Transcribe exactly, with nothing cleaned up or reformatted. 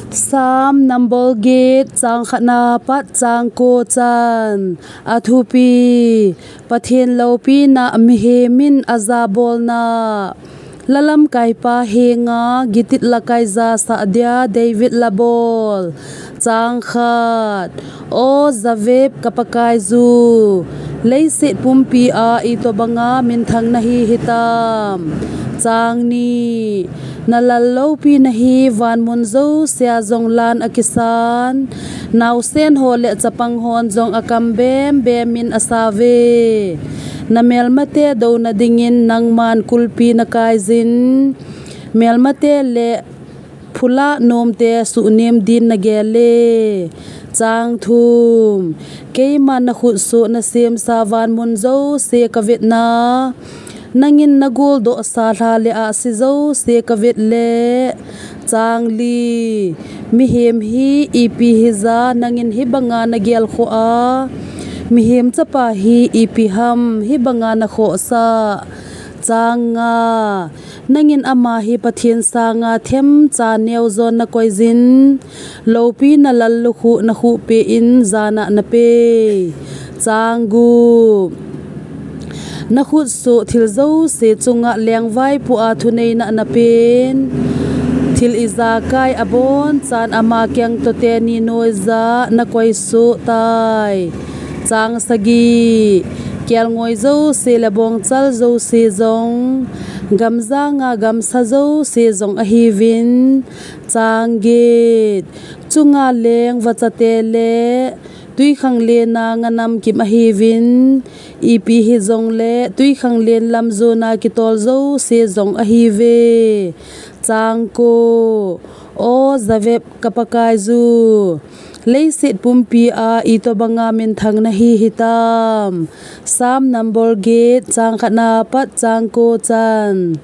Psalm number get, chang khatna pat chang ko chan. Athupi: Pathen loupina mihem in ajabolna. Lalamkaipa henga gitit la kaija sah dia David labol. Chang khat. O Javeh, ka Pakaiyu, leiset pumpi a itobanga minthang nahi hitam. Chang ni. Nalal loupina hi vanmun jousea jong lan akisan, naosen ho le chapang hon jong akam bembem in asauve. Namelmate douna dingin nangman kulpi nakaijin, melmate le phula nomte suhnem din nagel e. Chang thum. Keiman nakhutsoh nasemsa vanmun jouse kavetna, nangin nagoldohsa lha le ahsi jouse kavet le. Chang li. Mihem hi ipi hija nangin hibanga nagelkhoh a, mihem chapa hi ipi ham hibanga nakhohsah. Chang nga. Nangin ama hi Pathen sanga themcha neo jon nakoijin, loupina lallukhuh nakhuhpeh in jana napei. Chang gup. Nakhutsoh thil jouse chunga lengvaipoh a thuneina napen, thil ijakai abonchan ama kengtoh teni noija nakoisoh tai. Chang sagi. Kelngoi jouse le bongchal jouse jong, gamjanga gamsa jouse jong ahiuvin. Chang get. Chunga leng vachate le twikhanglen a nganamkim ahiuvin, ipi hijongle twikhanglen lam jona kitol jouse jong ahiuve. Chang ko. O Javeh, ka Pakaiyu, leiset pumpi a itobanga minthang nahi hitam. Psalm number get, chang khatna pat chang ko chan.